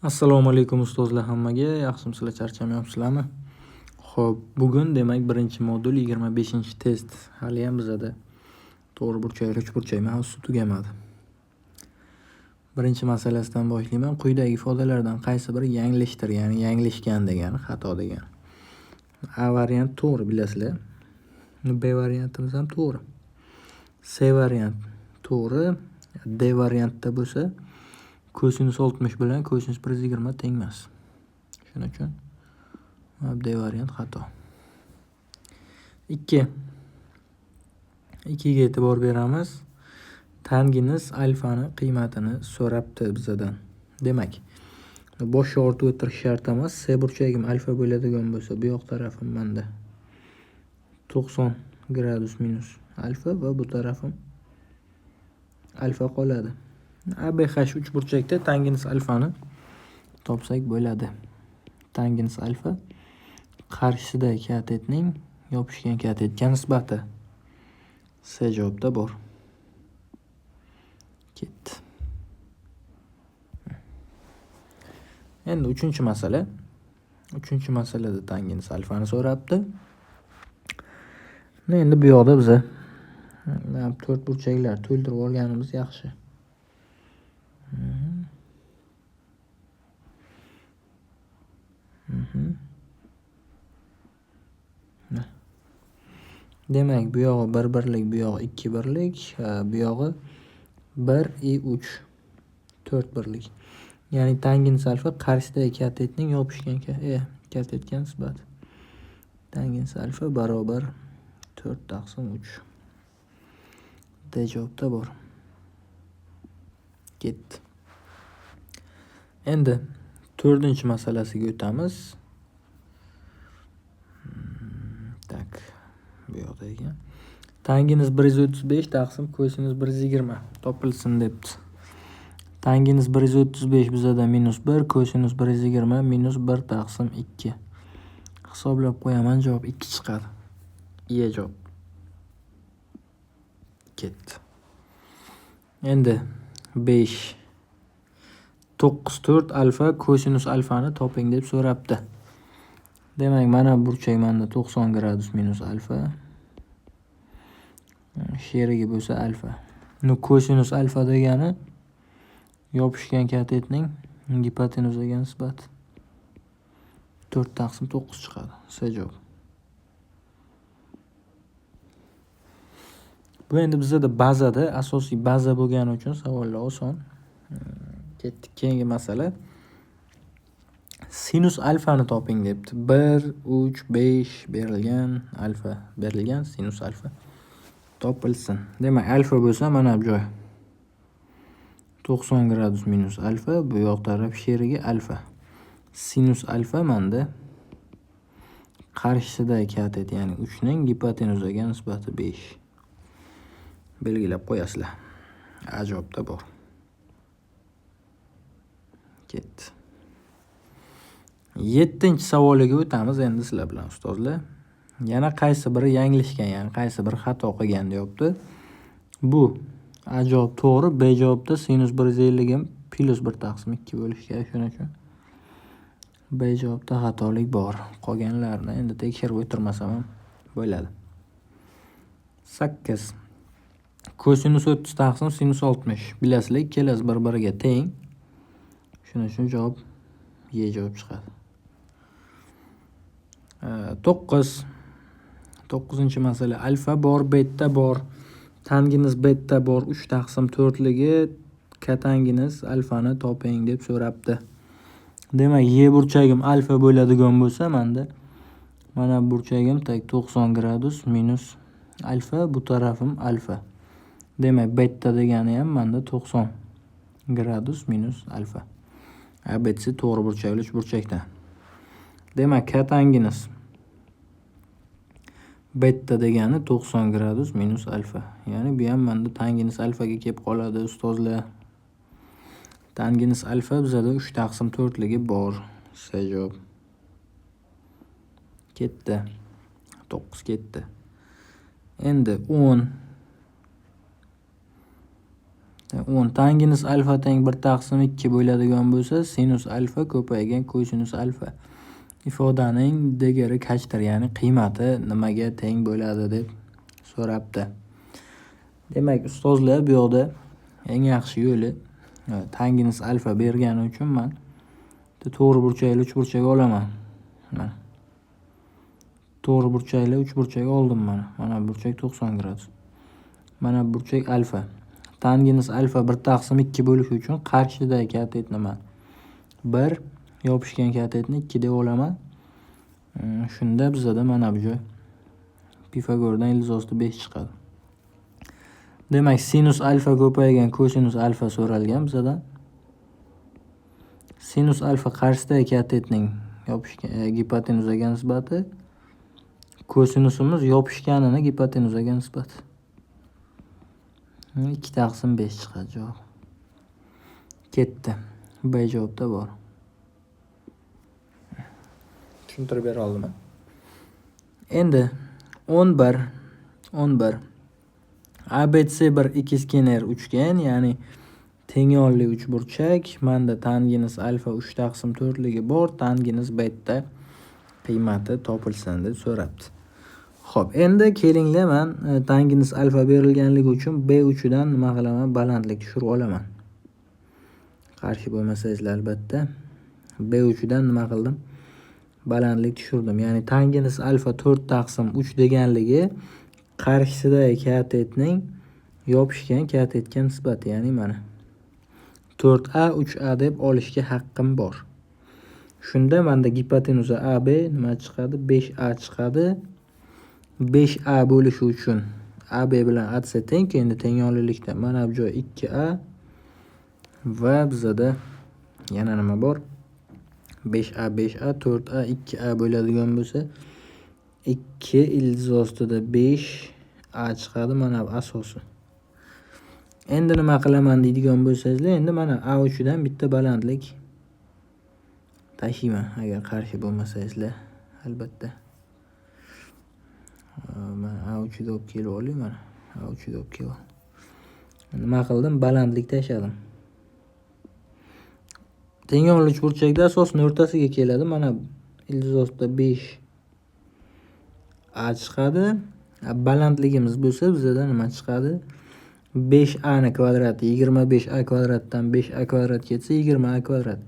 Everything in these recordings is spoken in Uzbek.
Assalomu alaykum ustozlar hammaga. Yaxshimisizlar, charchamayapsizlarmi? Xo'p, bugun demak 1-modul 25-test. Haliyam bizada to'g'ri burchak, uchburchak mavzusi tugamadi. Birinchi masalasidan boshlayman. Quyidagi ifodalardan qaysi biri yanglishdir, ya'ni yanglishgan degani, xato degani. A variant to'g'ri, bilasizlar. B variantimiz ham to'g'ri. C variant to'g'ri. D variantda bo'lsa kosinus 60 bilan kosinus 120 teng emas. Shuning uchun D variant xato. 2. 2 ga e'tibor beramiz. Tanginus alfani qiymatini so'rabdi bizadan. Demak, bosh yoritib o'tirish shart emas. C burchagim alfa bo'ladigan bo'lsa, bu yoq tarafim menda 90 gradus minus alfa va bu tarafim alfa qoladi. ABH uchburchakda tanginus alfani topsak bo'ladi. Tanginus alfa qarshisidagi katetning yopishgan katetga nisbati. C javobda bor. Ketdi. Endi 3-masala. 3-masalada tanginus alfani so'rabdi. Endi bu yoqda biza to'rt burchaklar to'ldirib olganimiz yaxshi. Demak, bu yog'i 1 birlik, bu yog'i 2 birlik, bu yog'i 1 i 3, 4 birlik. Ya'ni tanginus alfa qarshisidagi katetning yopishgan katetga nisbati. Tanginus alfa barobar 4 taqsim 3. D javobda bor. Ketdi. Endi 4-masalasiga o'tamiz. Tak, bu yoqda ekan. Tanginus 135 taqsim kosinus 120 topilsin debdi. Tanginus 135 bizada -1, kosinus 120 -1 taqsim 2. Hisoblab qo'yaman, javob 2 chiqadi. E javob. Ketdi. Endi 5 9 4 alfa kosinus alfani toping deb so'rabdi. Demak, mana burchak menda 90 gradus minus alfa. Sherigi bo'lsa alfa. Kosinus alfa degani yopishgan katetning gipotenuzaga nisbati. 4 taqsim 9 chiqadi. C javob. Bu endi bizda bazada, asosiy baza bo'lgani uchun savollar oson. Ketdik keyingi masala. Sinus alfani toping debdi. 1 3 5 berilgan alfa berilgan, sinus alfa topilsin. Demak, alfa bo'lsa mana bu joy 90 gradus minus alfa, bu yoq taraf sherigi alfa. Sinus alfa menda qarshisidagi katet, ya'ni 3 ning gipotenuzaga nisbati 5. Belgilab qo'yasizlar. A javobda bor. Ketdi. 7-savoliga o'tamiz endi sizlar bilan ustozlar. Yana qaysi biri yanglishgan, ya'ni qaysi biri xato qilgan deyapti. Bu A javob to'g'ri, B javobda sinus 150 ham plus 1 taqsim 2 bo'lishi kerak, shuning uchun B javobda xatolik bor. Qolganlarini endi tekshirib o'tirmasam ham bo'ladi. 8 kosinus 30 taqsim sinus 60. Bilasizlar, ikkalasi bir-biriga teng. Shuning uchun javob E javob chiqadi. 9 9-masala. Alfa bor, beta bor. Tanginus beta bor, 3 taqsim 4ligi katanginus alfani toping deb so'rabdi. Demak, Y burchagim alfa bo'ladigan bo'lsa, menda mana burchagim tak 90 gradus minus alfa, bu tarafim alfa. Demak, beta degani ham menda 90 gradus minus alfa. ABC to'g'ri burchakli uchburchakdan. Demak, katanginus beta degani 90 gradus minus alfa. Ya'ni bu ham menda tanginus alfaga kelib qoladi ustozlar. Tanginus alfa bizada 3 taqsim 4ligi bor. C javob. Ketdi. 9 ketdi. Endi 10. 10. Tangens alfa teng 1 taqsim 2 bo'ladigan bo'lsa, sinus alfa ko'paygan kosinus alfa. Ifodaning degari qachdir, ya'ni qiymati nimaga teng bo'ladi deb so'rabdi. Demak, ustozlar, bu yoqda eng yaxshi yo'li tangens alfa bergani uchun men to'g'ri burchakli uchburchak olaman. Mana. To'g'ri burchakli uchburchak oldim mana. Mana burchak 90 gradus. Mana burchak alfa. Tangens alfa 1 taqsim 2 bo'lishi uchun qarshidagi katetni man 1, yopishgan katetni 2 deb olaman. Shunda bizada mana bu joy Pifagordan ildiz osti 5 chiqadi. Demak, sinus alfa ko'paygan kosinus alfa so'ralgan bizadan. Sinus alfa qarshisidagi katetning yopishgan gipotenuzaga nisbati, kosinusimiz yopishganini gipotenuzaga nisbati. 2 taqsim 5 chiqadi javob. Ketdi. B javobda bor. Tushuntirib bera oldim. Endi 11 ABC bir ikizkenar uchgan, ya'ni tengyonli uchburchak. Menda tangens alfa 3 taqsim 4ligi bor, tangens beta qiymati topilsin deb so'rabdi. Xo'p, endi kelinglar, men tangens alfa berilganligi uchun B3 dan nima qilaman? Balandlik tushirib olaman. Qarshi bo'lmasangizlar albatta. B3 dan nima qildim? Balandlik tushirdim. Ya'ni tangens alfa 4 taqsim 3 deganligi qarshisidagi katetning yopishgan katetga nisbati, ya'ni mana 4a 3a deb olishga haqqim bor. Shunda menda gipotenuza AB nima chiqadi? 5a chiqadi. 5a bo'lishi uchun AB bilan AC teng, endi tengyonlilikda mana bu joy 2a va bizada yana nima bor? 5a 5a 4a 2a bo'ladigan bo'lsa 2 ildiz ostida 5a chiqadi, mana bu asosi. Endi nima qilaman deydigan bo'lsangizlar, endi mana A3 dan bitta balandlik tashiyman, agar qarshi bo'lmasangizlar albatta. Mana A3 ga olib kelib oling, mana A3 ga olib kelib. Nima qildim? Balandlik tashladim. Tengyonli uchburchakda asosning o'rtasiga keladi. Mana ildiz ostida 5a chiqadi. Balandligimiz bo'lsa bizada nima chiqadi? 5a ni kvadrati 25a kvadratdan 5a kvadrat ketsa 20a kvadrat.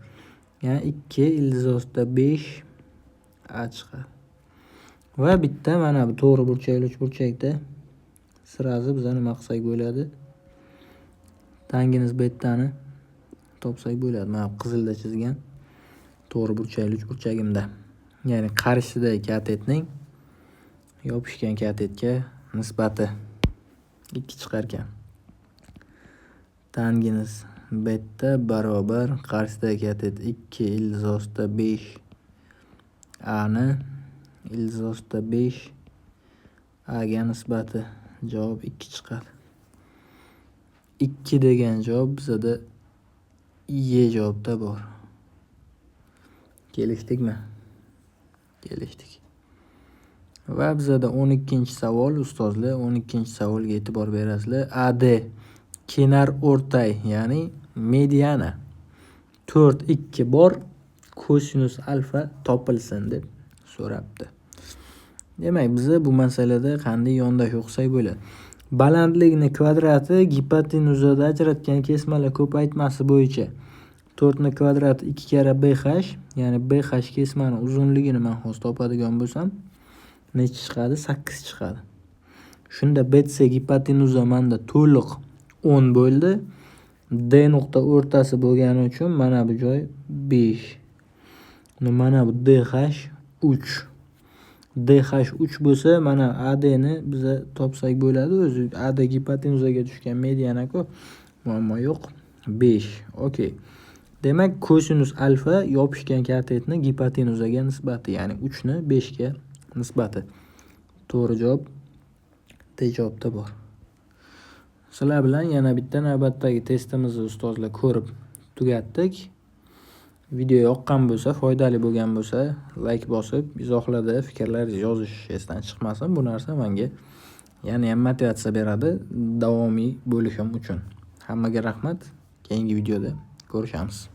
Ya'ni 2 ildiz ostida 5a chiqadi. Va bitta mana bu to'g'ri burchakli uchburchakda sirazi biza nima qilsak bo'ladi? Tangens betani topsak bo'ladi. Mana bu qizilda chizgan to'g'ri burchakli uchburchagimda. Ya'ni qarshisidagi katetning yopishgan katetga nisbati 2 chiqar ekan. Tangens beta barobar qarshisidagi katet 2 ildiz ostida 5 a ni ildiz ostida 5 a ga nisbati, javob 2 chiqadi. 2 degan javob bizada E javobda bor. Kelishdikmi? Kelishdik. Va bizada 12-savol, ustozlar, 12-savolga e'tibor berasizlar. AD kenar o'rtay, ya'ni mediana 4 2 bor, kosinus alfa topilsin deb so'rabdi. Demak, biza bu masalada qanday yondashuv qilsak bo'ladi? Balandlikni kvadrati gipotenuzada ajratgan kesmalar ko'paytmasi bo'yicha 4 ni kvadrati 2 karra BH, ya'ni BH kesmani uzunligini men hozir topadigan bo'lsam, necha chiqadi? 8 chiqadi. Shunda BC gipotenuza menda to'liq 10 bo'ldi. D nuqta o'rtasi bo'lgani uchun mana bu joy 5. Mana bu DH 3. DH 3 bo'lsa, mana AD ni biza topsak bo'ladi. O'zi AD gipotenuzaga tushgan mediana-ku. Muammo yo'q. 5. Okey. Demak, kosinus alfa yopishgan katetni gipotenuzaga nisbati, ya'ni 3 ni 5 ga nisbati. To'g'ri javob D javobda bor. Sizlar bilan yana bitta navbatdagi testimizni ustozlar ko'rib tugatdik. Video yoqqan bo'lsa, foydali bo'lgan bo'lsa, like bosib, izohlarda fikrlaringizni yozish esdan chiqmasin. Bu narsa menga yana ham motivatsiya beradi davomiy bo'lishim uchun. Hammaga rahmat. Keyingi videoda ko'rishamiz.